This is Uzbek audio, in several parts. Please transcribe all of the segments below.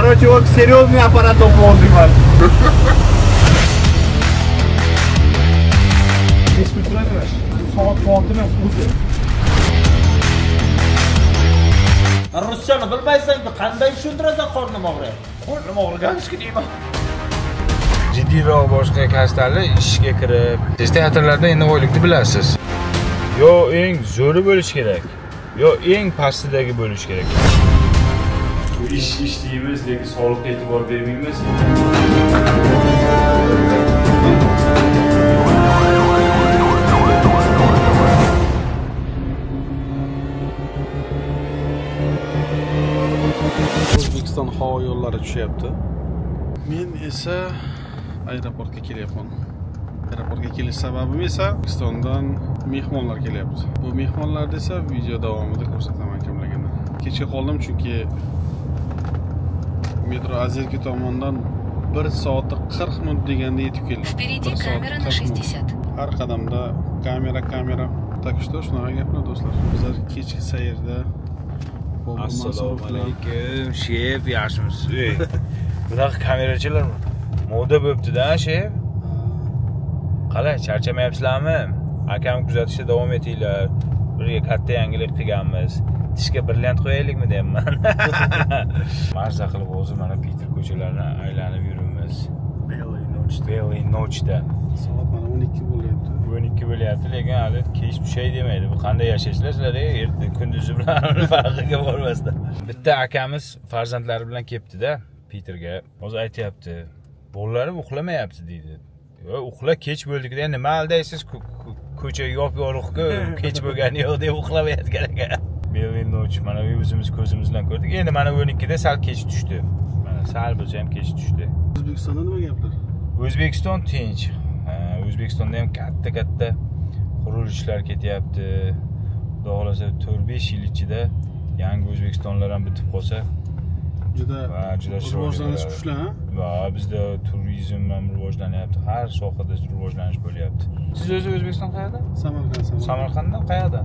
Короче, вот серьезный аппарат oldik man. Soat emas, o'zi. Ruschani bilmaysan-ku, qanday tushuntirasan qornim og'riyapti? Qornim og'riganiki deyman. Jiddiyroq boshqa kasblarni ishga kirib, teatrlarda endi oylikni bilasiz. Yo eng zo'ri bo'lish kerak, yo eng pastidagi bo'lish kerak. Bu ish deymiz, lekin sog'liqqa e'tibor bermaymiz. O'zbekiston havo yo'llari tushyapti. Men esa aeroportga kelyapman. Aeroportga kelish sababim esa O'zbekistondan mehmonlar kelyapti. Bu mehmonlarni esa video davomida ko'rsataman kimligini. Kechga qoldim chunki metro Azerki tomondan 1 soat 40 minut deganda yetib keldim. Впереди камера на 60. Har qadamda kamera. Так что shunaqa gaplar do'stlar. Bizlar kechki sayrda. Assalomu alaykum, shef, yaxshimisiz? Bunaqa kamerachilar moda bo'pti-da, shef. Qalay, charchamayapsizlarmi? Akam kuzatishda davom etinglar. Birga katta yangilik qilganmiz. Tishga brilliant qo'yaylikmi deyapman. Marza qilib hozir mana Peter ko'chalarini aylanib yuribmiz. Белый ночьda. Soat mana 12 bo'lyapti. 12 bo'lyapti, lekin hali kech tushay demaydi. Bu qanday yashaysizlar sizlar? Erta kunduzi bilan farqiga bormasdan. Bitta akamiz farzandlari bilan kelibdi-da Peterga. Hozir aytayapti, bolalarim uxlamayapti deydi. Yo, uxla, kech bo'ldik-da, nima aldaysiz? Ko'cha yop-yorug'-ku, kech bo'lgani yo'q deb uxlamayotgan ekan. Белый ночь mana o'zimiz ko'zimiz bilan ko'rdik. Endi mana 12 da sal kech tushdi. Mana sal bo'lsa ham kech tushdi. O'zbekistonda nima gaplar? O'zbekiston tinch. O'zbekistonda ham katta-katta qurilishlar ketyapti. Xudo xolasa 4-5 yil ichida yangi O'zbekistonlar ham bitib qolsa juda rivojlanish kuchli, ha? Va bizda turizm ham rivojlanyapti, har sohada rivojlanish bo'lyapti. Siz o'zi O'zbekiston qayerda? Samarqand. Samarqanddan qayerda?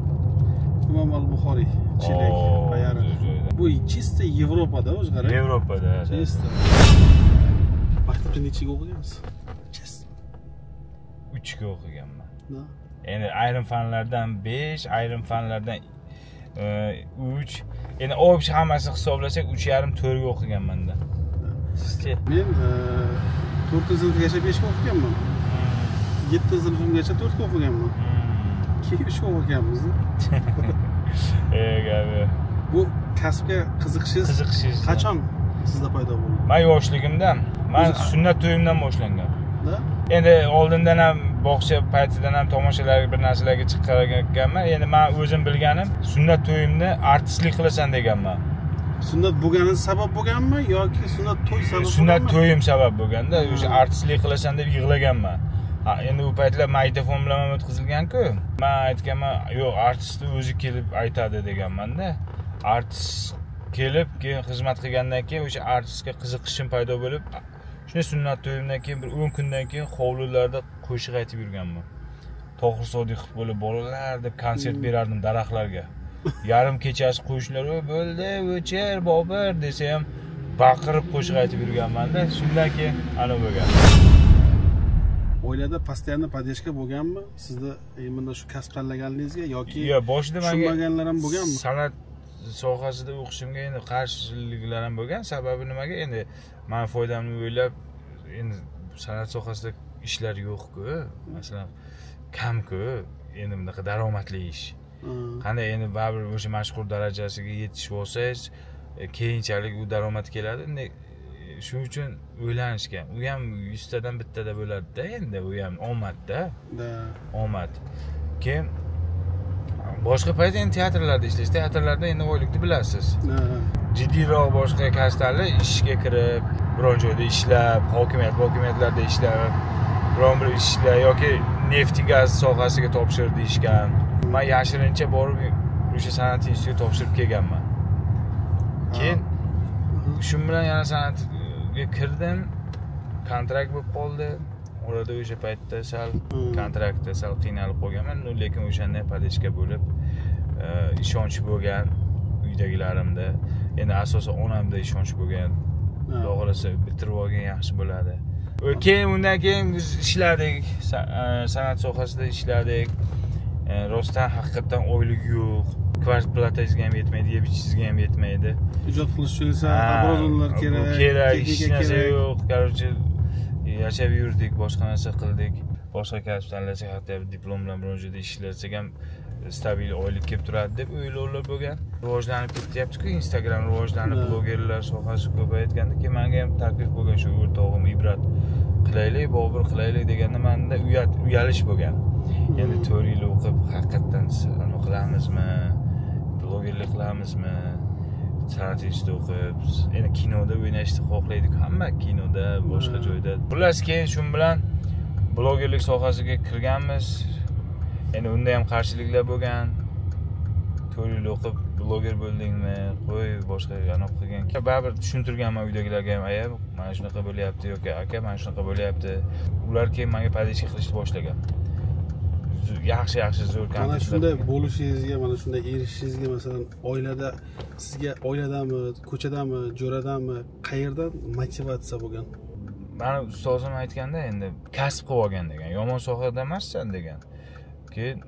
Imom al-Buxoriy, Chilak, Bayari. Bu чисто Yevropada o'zi qarang. Yevropada. Чисто. Maktabda nechaga o'qigansiz? Чисто. 3 ga o'qiganman. Endi ayrim fanlardan 5, ayrim fanlardan 3. Endi общий hammasini hisoblasak 3.5-4 ga o'qiganman-da. Sizchi? Men 4-sinfgacha 5 ga o'qiganman. 7-sinfgacha 4 ga o'qiganman. Keyin 3 ga o'qiganmiz. Gabi. Bu kasbga qiziqishingiz qachon sizda paydo bo'ldi? Men yoshligimdan, men sunnat to'yimdan boshlangan. Da? Endi oldindan ham bog'cha paytidan ham tomoshalarga bir narsalarga chiqqanman. Endi men o'zim bilganim sunnat to'yimni artistlik qilasan deganman. Sunnat bo'lgani sabab bo'lganmi yoki sunnat to'y sabab bo'lganmi? Sunnat to'yim sabab bo'lganda, o'sha artistlik qilasan deb yig'laganman. Ha, endi u paytlar magnitofon bilan ham o'tkazilgan-ku. Men aytganman, yo'q, artistni o'zi kelib aytadi deganman-da. Artist kelib, keyin xizmat qilgandan keyin o'sha artistga qiziqishim paydo bo'lib, shunday sunnat to'yimdan keyin bir 10 kundan keyin hovlilarda qo'shiq aytib yurganman. Tohir Sodiqov bo'lib bolalar deb konsert berardim daraxtlarga. Yarim kechasi qo'shnilar, "O, bo'ldi, o'chir, Bobur" desa ham baqirib qo'shiq aytib yurganman-da. Shundan keyin ana bo'lgan. Oilada постоянно поддержка bo'lganmi? Sizda imенно shu kasb tanlaganligingizga yoki yo'q, boshida menga tushunmaganlar ham bo'lganmi? San'at sohasida o'qishimga endi qarshiliklar ham bo'lgan. Sababi nimaga? Endi men foydamni o'ylab, endi san'at sohasida ishlar yo'q-ku, masalan, kam-ku, endi bunaqa daromadli ish. Qanday endi baribir o'sha mashhur darajasiga yetishib olsangiz, keyinchalik u daromad keladi. Endi shu uchun o'ylanishgan. U ham 100 tadan bittada bo'ladi-da, endi u ham omadda. Da. Omad. Keyin boshqa payt endi teatrlarda ishlash, teatrlarda endi oylikni bilasiz. Jiddiyroq boshqa kasblarni ishga kirib, biron joyda ishlab, hokimiyatlarda ishlab, biron bir ishlar yoki neft gaz sohasiga topshirib deyishgan. Men yashirincha borib o'sha san'at institutiga topshirib kelganman. Keyin shu bilan yana san'atga kirdim, kontrakt bo'lib qoldi. Orada o'sha paytda sal kontraktda sal qiynalib qolganman, lekin o'shanda podeshka bo'lib, ishonch bo'lgan uydagilarimda. Endi asosan onamda ishonch bo'lgan. Xudo xohlasa bitirib olgan yaxshi bo'ladi. Keyin undan keyin biz ishladik, san'at sohasida ishladik. Rostdan haqiqatdan oylik yo'q. Kvartplatangizga ham yetmaydi, yeb ichishingizga ham yetmaydi. Ijod qilish uchun esa obrazonlar kerak, hech narsa yo'q. Короче, yashab yurdik, boshqa narsa qildik. Boshqa kasb tanlasak, hatto diplom bilan biron joyda ishlasak ham stabil oylik kelib turadi deb o'ylovlar bo'lgan. Rivojlanib ketyapti-ku, Instagram rivojlanib, blogerlar sohasi ko'payayotganda keyin menga ham taklif bo'lgan, shu o'rtog'im Ibrat qilaylik, Bobur qilaylik deganda menda uyalish bo'lgan. Endi 4 yil o'qib haqiqatdan nima qilamizmi, blogerlik qilamizmi, san'at institutida o'qib, endi kinoda o'ynashni xohlaydik, hamma kinoda, boshqa joyda. Xullas keyin shu bilan blogerlik sohasiga kirganmiz. Endi unda ham qarshiliklar bo'lgan. 4 yil o'qib bloger bo'ldingmi, qo'y boshqa anaqa qilgan. Baribir tushuntirganman uydagilarga ham, aya mana shunaqa bo'lyapti yoki aka mana shunaqa bo'lyapti. Ular keyin menga podeshka qilishni boshlagan. Yaxshi zo'r kontent. Mana shunday bo'lishingizga, mana shunday erishishingizga, masalan, oilada sizga oiladami, ko'chadami, jo'radami, qayerdan motivatsiya bo'lgan? Mani ustozim aytganda, endi kasb qilib olgan degan, yomon sohada emassan degan. Keyin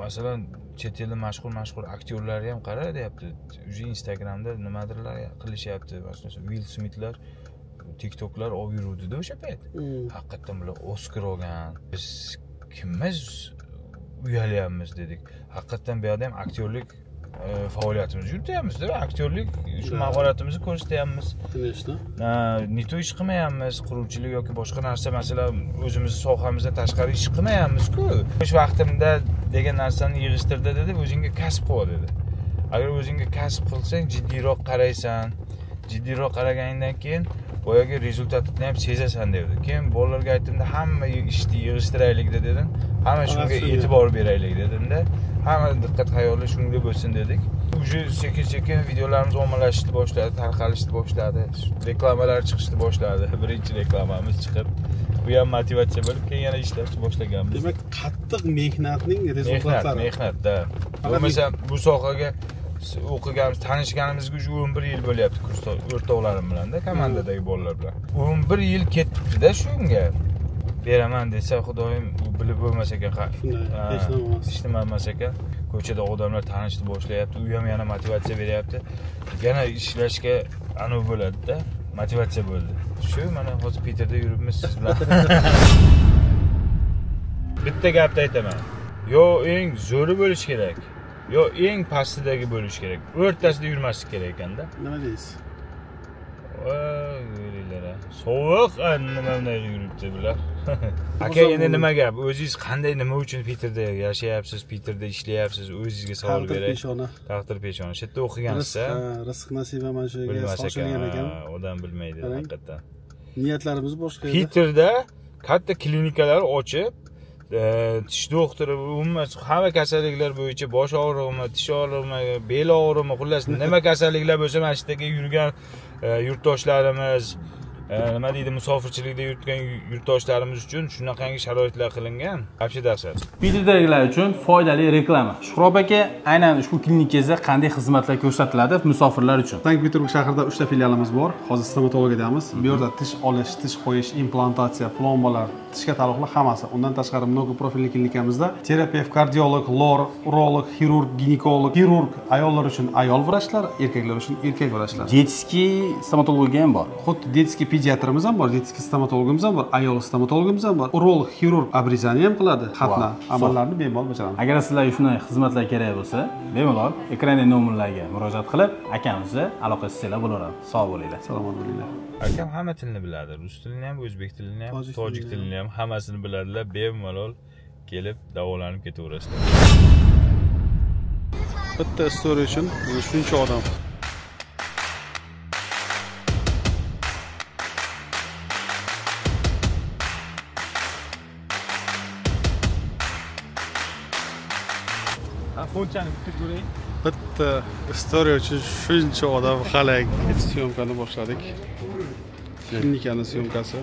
masalan, chet elda mashhur aktyorlarga ham qara deyapti. Уже Instagramda nimadirlar qilishyapti. Masalan, Will Smithlar, TikToklar olib yuruvdi-da o'sha payt. Haqiqatan bular Oscar olgan. Biz kimmiz uyalyapmiz dedik. Haqiqatan bu yerda ham aktyorlik faoliyatimizni yurityapmiz-da, aktyorlik shu mahoratimizni ko'rsatyapmiz. Конечно. Не то ish qilmayapmiz, quruvchilik yoki boshqa narsa, masalan, o'zimizni sohamizdan tashqari ish qilmayapmiz-ku. Bo'sh vaqtimda degan narsani yig'ishtirdi dedi, o'zingga kasb qil dedi. Agar o'zingga kasb qilsang, jiddiyroq qaraysan. Jiddiyroq qaraganingdan keyin boyagi rezultatni ham sezasan dedi. Keyin bolalarga aytdimda, hamma ishni yig'ishtiraylik dedim. Hamma shunga e'tibor beraylik dedimda. Hamma diqqat xayoli shunga bo'lsin dedik. Уже sekin-sekin videolarimiz ommalashishni boshladi, tarqalishni boshladi. Reklamalar chiqishni boshladi. Birinchi reklamamiz chiqib, bu ham motivatsiya bo'lib, keyin yana ishlashni boshlaganmiz. Demak, qattiq mehnatning rezultatlari. Mehnatda. Bo'lmasa bu sohaga o'qiganimiz, tanishganimizga уже 11 yil bo'lyapti kurs o'rtoqlarim bilan-da, komandadagi bolalar bilan. 11 yil ketibdi-da shunga. Beraman desa, Xudoyim, u bilib bo'lmas ekan, hech nima emas ekan. Ko'chada odamlar tanishni boshlayapti, u ham yana motivatsiya beryapti. Yana ishlashga anu bo'ladi-da, motivatsiya bo'ldi. Shu mana hozir Peterda yuribmiz siz bilan. Bitta gapni aytaman. Yo eng zo'ri bo'lish kerak, yo eng pastidagi bo'lish kerak. O'rtasida yurmaslik kerak ekanda. Nima deysiz? Voy, yuringlar. Sovuq, nima bunday yuribdi bular. Aka, endi nima gap? O'zingiz qanday, nima uchun Peterda yashayapsiz, Peterda ishlayapsiz? O'zingizga savol beray. Taqdir peshona. Taqdir peshona. Shu yerda o'qigansiz, ha? Rizq nasiba mana shu yerga sochilgan ekan. Odam bilmaydi haqiqatan. Niyatlarimiz boshqa edi. Peterda katta klinikalar ochib, tish doktori, umuman hamma kasalliklar bo'yicha, bosh og'rig'imi, tish og'rig'imi, bel og'rig'imi, xullas nima kasalliklar bo'lsa, mana shu yerga yurgan yurtdoshlarimiz, nima deydi, musofirchilikda yurgan yurtdoshlarimiz uchun shunaqangi sharoitlar qilingan. Вообще dahshat. Peterdagilar uchun foydali reklama. Shuhrob aka, aynan ushbu klinikangizda qanday xizmatlar ko'rsatiladi musofirlar uchun? Sankt-Peterburg shahrida 3 ta filialimiz bor. Hozir stomatologiyadamiz. Bu yerda tish olish, tish qo'yish, implantatsiya, plombalar, tishga taalluqli hammasi. Undan tashqari mnogoprofilli klinikamizda terapevt, kardiolog, lor, urolog, xirurg, ginekolog, xirurg, ayollar uchun ayol vrachlar, erkaklar uchun erkak vrachlar. Detskiy stomatologiya ham bor. Xuddi detskiy pediatrimiz ham bor, detskiy stomatologimiz ham bor, ayol stomatologimiz ham bor. Urolog, xirurg обрезание ham qiladi, xatna amallarni bemalol bajaramiz. Agar sizlarga shunday xizmatlar kerak bo'lsa, bemalol ekrandagi nomerlarga murojaat qilib, akamizni aloqa qilsanglar bo'laveradi. Sog' bo'linglar. Salomat bo'linglar. Akam hamma tilni biladi. Rus tilini ham, o'zbek tilini ham, tojik tilini ham, hammasini biladilar. Bemalol kelib davolanib ketaverasizlar. Bitta story uchun shuncha odam. Fonchani bitta ko'ring. Bitta story uchun shuncha odam halak. Syomkani boshladik. Klinikani syomkasi.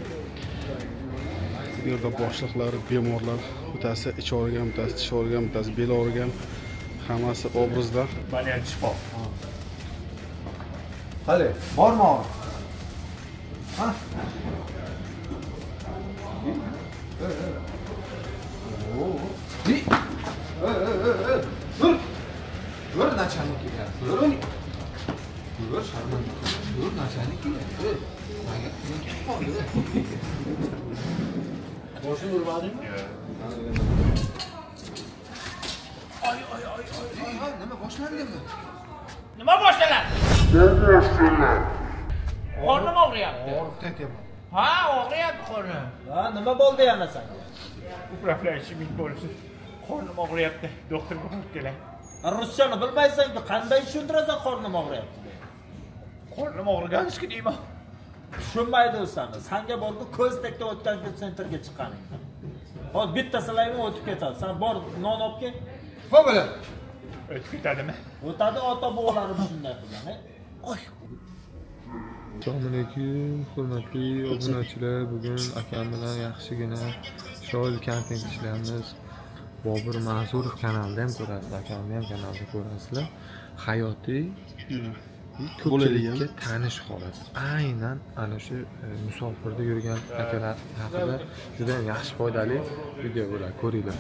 Bu yerda boshliqlar, bemorlar, bittasi ich og'rigan, bittasi tish og'rigan, bittasi bel og'rigan, hammasi obrazda. Mana shifo. Qali, bormi og'riq? Ha? Dur. Dur начальник kelyapti. Dur. Dur sharmanda. Dur начальник kelyapti. Menga ketib qoldi. Boshini urmadingmi? Yo'q. Ay ay ay ay. Nima boshlandimi? Nima boshlanadi? Qornim og'riyapti. Og'riqdi aytyapman. Ha, og'riyapti qornim. Ha, nima bo'ldi yana senga? Управляющий ming bo'lsin. Qornim og'riyapti. Doktorga olib kelay. Ruschani bilmaysan-ku, qanday tushuntirasan qornim og'riyapti deb? Qornim og'riganski deyman. Tushunmaydi u seni. Sanga borku ko'z tekda o'tgan kun sentrga chiqqaningda. Hozir bitta silaymi o'tib ketadi. Sen bor non olib kel. Xo'p, bo'la. O'tib ketadimi? O'tadi, ota-bobolarim shunday qilgan. Oy. Assalomu alaykum, hurmatli obunachilar. Bugun akam bilan yaxshigina chiroyli kontent ishlaymiz. Bobur Mansurov kanalida ham ko'rasiz, akamni ham kanalida ko'rasizlar. Hayotiy ko'pchilikka tanish holat. Aynan ana shu musofirda yurgan akalar haqida juda ham yaxshi foydali video bo'ladi, ko'ringlar.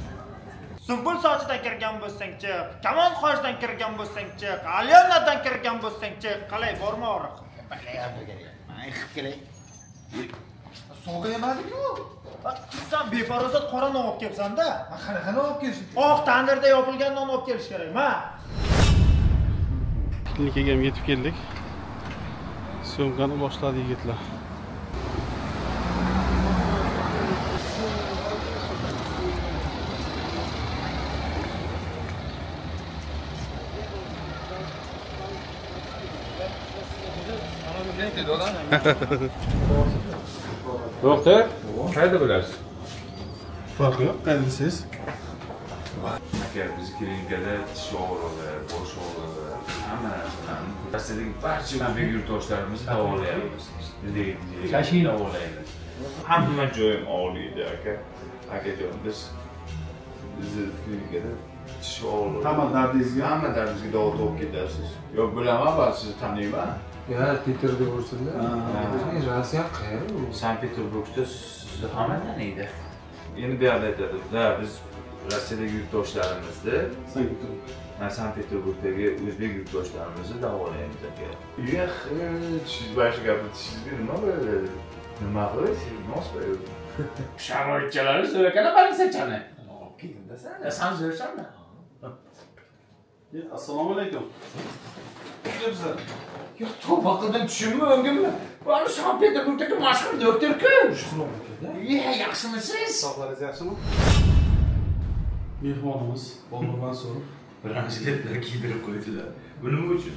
Sumbul sochidan kirgan bo'lsang chiq, Kamon qoshdan kirgan bo'lsang chiq, Alyonadan kirgan bo'lsang chiq, qalay borma og'riq. Ayqib kelay. Sovg'a yemadi-ku. Sen befarosat qora non olib kelsan-da. Qanaqa non olib kelishim? Oq tandirda yopilgan non olib kelish kerak, ma. Klinikaga ham yetib keldik. Syomkani boshladi yigitlar. Doktor, qayerda bo'lasiz? Farqi yo'q, qayerda desangiz. Aka, biz klinikada tish og'rig'i, bosh og'rig'i, hamma narsalarni, Rossiyadagi barcha o'zbek yurtdoshlarimizni davolayapmiz. Davolaymiz. Hamma joyim og'riydi, aka. Akajon, bizni klinikada tish og'rig'i, hamma dardingizga, hamma dardingizga davo topib ketasiz. Yo'q, bilaman, balki sizni taniyman. Ya, Twitterda ko'rsinlar. Rossiya qayerda u? Sankt-Peterburgda sizni hamma taniydi. Endi bu yerda aytadi, biz Rossiyadagi yurtdoshlarimizni, Sankt-Peterburgdagi o'zbek yurtdoshlarimizni davolaymiz aka. Yo'q, tishingiz boshi gapni tishingizga nima bo'ladi? Nima qilasiz? Nos qo'yadi. Sharoitchalari zo'r ekan, baliksachani. Olib keldim-da sen. San zo'rsanmi? Assalomu alaykum. Kelibsizlar. Yo'q, tavba qildim, tushunmi o'ngimmi? Mana Sankt-Peterburgdagi mashhur doktor-ku. Yaxshimisiz? Sog'ligingiz yaxshimi? Mehmonimiz Bobur Mansurov. Bronjiletlar kiydirib qo'ydilar. Bu nima uchun?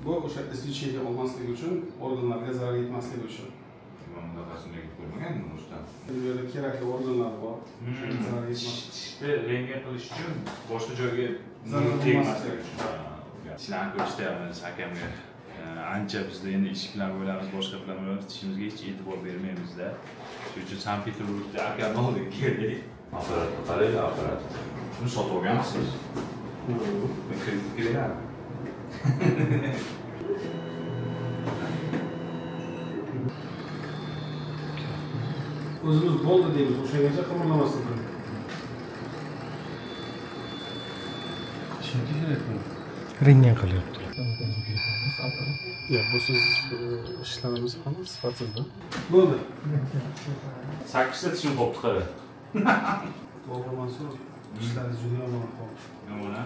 Bu o'sha izlechение olmasligi uchun, organlarga zarar yetmasligi uchun. Men bunaqasini ko'rmagandim o'zidan. Bu yerda kerakli organlar bor. Zarar yetmasligi. Tishni rentgen qilish uchun boshqa joyga zarar tegmasligi uchun. Tishlarni ko'rsatyapmiz akamga. Ancha bizda endi ish bilan bo'lamiz, boshqa bilan bo'lamiz, tishimizga hech e'tibor bermaymizda. Shuning uchun Sankt-Peterburgda akamni oldiga keldik. Apparatni qarang, apparat. Buni sotib olganmisiz? Yo'q. Men kredit kerak. O'zimiz bo'ldi deymiz, o'shagacha qimirlamasdan turing. Shunga kerakmi? Rentgen qilyapti. Yo'q, bu siz ishlarimiz hamma sifatsizda. Bo'ldi. 8 ta tishim qolibdi, qara. Bobur Mansurov, ishlaringiz juda yomon ahvol. Yomon, ha?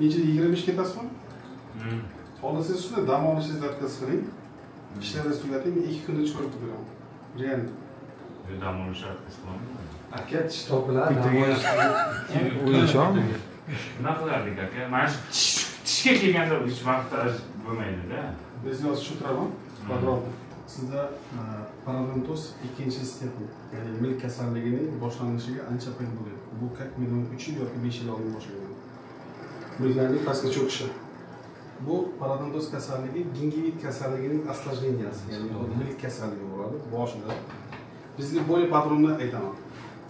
Necha 25 ketasizmi? Xohlasangiz shunda dam olishingizni отказ qiling. Ishlaringizni tugating, 2 kunda chiqarib beraman. Real. Dam olish отказ qilaman. Aka, tish topiladi, dam olish. O'yinchoqmi? Nima qilardik aka? Mana shu tishga kelganda hech vaqt bo'lmaydi-da. Biz hozir tushuntiraman. Podrobно. Sizda parodontoz ikkinchi stepni, ya'ni milk kasalligining boshlanishiga ancha payt bo'lgan. Bu как minimum 3 yil yoki 5 yil oldin boshlangan. Milklarning pastga cho'kishi. Bu parodontoz kasalligi gingivit kasalligining осложненияsi, ya'ni milk kasalligi bo'ladi boshida. Bizga более подробно aytaman.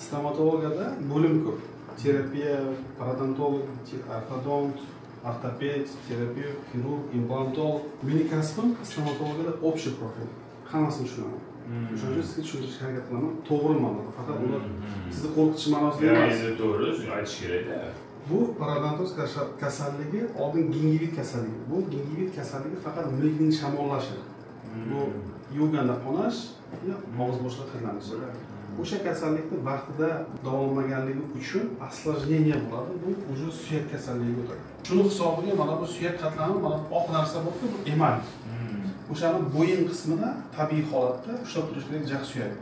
Stomatologiyada bo'lim ko'p. Terapiya, parodontolog, ortodont, ortoped, terapevt, xirurg, implantolog. Meni kasbim stomatologiyada общий profil. Hammasini tushunaman. O'shaning uchun sizga tushuntirishga harakat qilaman. To'g'ri ma'noda, faqat ular sizni qo'rqitish ma'nosida emas. Endi to'g'ri, aytish kerak-da. Bu parodontoz kasalligi oldin gingivit kasalligi. Bu gingivit kasalligi faqat milkning shamollashi. Bu yuvganda qonash, og'iz bo'shlig'i hidlanishi. O'sha kasallikni vaqtida davolanmaganligi uchun осложнение bo'ladi. Bu уже suyak kasalligiga o'tadi. Shuni hisobiga mana bu suyak qatlami, mana bu oq narsa bo'lsa, bu emal. O'shani bo'yin qismida tabiiy holatda ushlab turish kerak jag' suyak.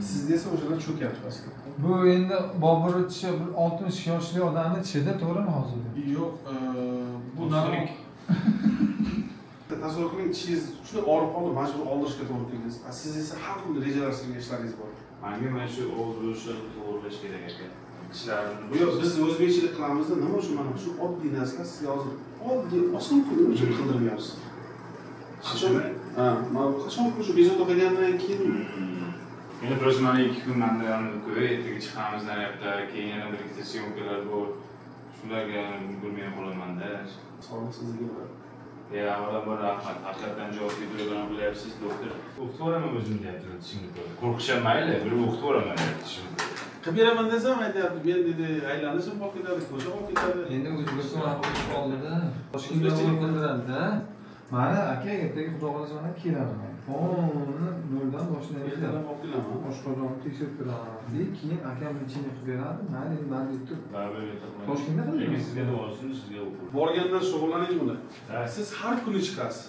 Sizda esa o'shalar cho'kyapti pastga. Bu endi Bobur tishi 60 yoshli odamni tishida, to'g'rimi hozir? Yo'q, bu narik. Tasavvur qiling, tishingiz shunday og'rib qoldi, majbur oldirishga to'g'ri keldingiz. Siz esa har kuni rejalashtirgan ishlaringiz bor. Menga mana shu og'iz bo'shlig'ini to'g'rilash kerak aka. Tishlarimni. Yo'q, biz o'zbekchilik qilamizda, nima uchun mana shu oddiy narsalar sizga hozir oddiy oson uchun qildirmayapsiz? Qachon? Ha, mana qachon shu bezovta qilgandan keyin endi просто mana 2 kun menda ko'p ertaga chiqamiz naryoqda, keyin yana bir ikkita syomkalar bor. Shularga ulgurmay qolaman-da. Sog'lik sizga bo'ladi. Ya, avvalambor rahmat. Haqiqatan javob berib bilyapsiz, doktor. O'qitib yuboraman o'zim deyapti, tishimni ko'rib. Qo'rqisham mayli, bir o'qitib yuboraman deyapti tishimni. Qilib beraman desam aytyapti, men dedi, aylanishim qolib ketadi, ko'cha qolib ketadi. Endi o'zbekiston o'tib oldida, Toshkentda qildiradi-da. Mana aka, ertaga xudo xohlasa mana kelaman. Uni noldan boshlaymiz. Ertadan olib kelaman. Oshqozonni tekshirib turaman. Keyin akam lechение qilib beradi. Mayli, endi man deb turib. Toshkentda qildim. Lekin sizga duosin, sizga o'qib. Borgandan shug'ullaning buni. Siz har kuni chiqasiz.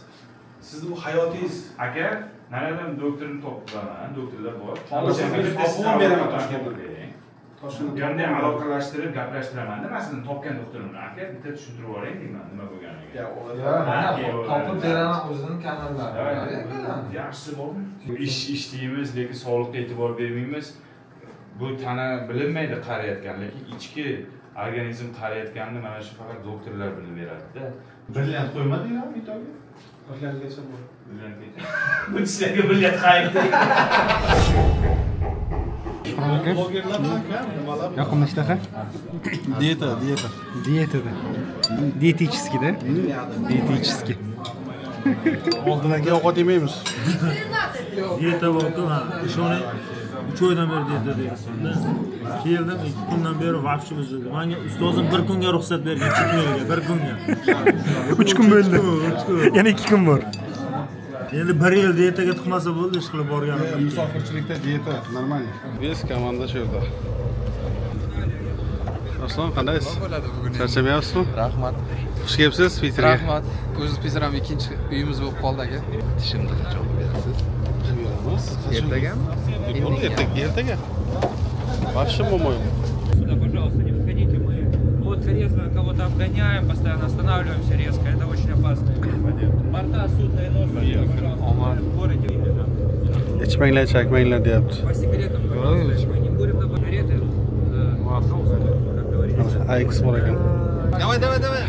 Sizni bu hayotingiz. Aka, naradan doktorni topib turaman, doktorlar bor. Topib beraman Toshkentda. Toshkentda aloqalashtirib gaplashtiraman-da, masalan, topgan doktorimni aka bitta tushuntirib yuboring deyman, nima bo'lganligini. Ya, topib beraman o'zining kanallari. Yaxshisi bormi? Ish ishlaymiz, lekin sog'liqqa e'tibor bermaymiz. Bu tana bilinmaydi qarayotgan, lekin ichki organizm qarayotganini mana shu faqat doktorlar bilib beradi-da. Brilliant qo'ymadinglarmi itoga? Brilliantgacha bor. Brilliantgacha. Bu tishlarga brilliant qayerda? Yoqimli ishtaha. Dieta, dieta. Dietada. Dietический-da. Dietический. Oldindan keyin ovqat yemaymiz. Dieta bo'ldi, ha. Ishoning, 3 oydan beri dieta deyapman. Keldim, 2 kundan beri vaqti buzildi. Menga ustozim 1 kunga ruxsat bergan, chiqmayga, 1 kunga. 3 kun bo'ldi. Yana 2 kun bor. Endi 1 yil dietaga tiqmasa bo'ldi, ish qilib borganim. Musofirchilikda dieta normal. Biz komanda shu yerda. Arslon, qandaysiz? Charchamayapsizmi? Rahmat. Xush kelibsiz Piterga. Rahmat. O'zi Piter ham ikkinchi uyimiz bo'lib qoldi aka. Tishimni qachon berasiz? Beramiz. Ertagami? Ertaga, ertaga. Вообще по-моему. Сюда, пожалуйста, не подходите, мы вот резко кого-то обгоняем, постоянно останавливаемся резко, это очень опасно. Борта судна и нос, пожалуйста, в городе. Ichmanglar, chakmanglar deyapti. По сигаретам, пожалуйста, мы не курим на сигареты. Как говорится. AX bor ekan. Давай, давай, давай.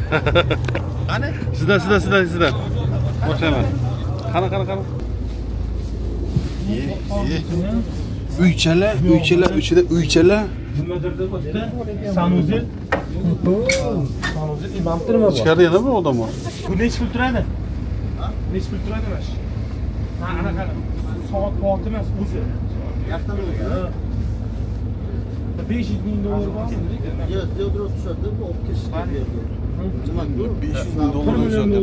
Qani? Sizdan, sizdan, sizdan, sizdan. Boshlayman. Qani, qani, qani. Uychalar, uychalar, ichida uychalar. Nimadir deb o'tdi? Sanuzel. Sanuzel imamdir nima bor? Ichkarida yana bir odam bor. Bu necha pul turadi? Necha pul turadi mana shu? Ha, ana qara. Soat vaqti emas, o'zi. Yaxtani o'zi. 500 ming dollar bormi? Yo'q, ziyodroq tushadi, bu olib kelish kerak bu yerga. Nima bu? 500 ming dollar tushadi.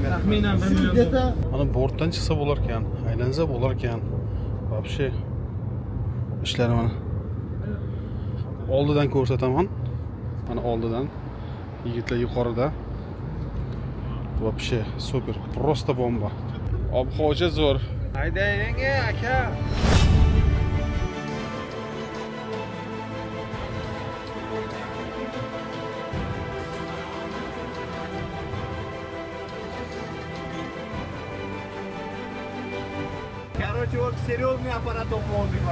Taxminan 1 million. Mana bortdan chiqsa bo'lar ekan, aylansa bo'lar ekan. Вообще ishlari mana. Oldidan ko'rsataman. Mana oldidan yigitlar yuqorida. Вообще супер, просто bomba. Ob-havocha zo'r. Haydaying aka. Короче, вот серьезный аппарат oldik.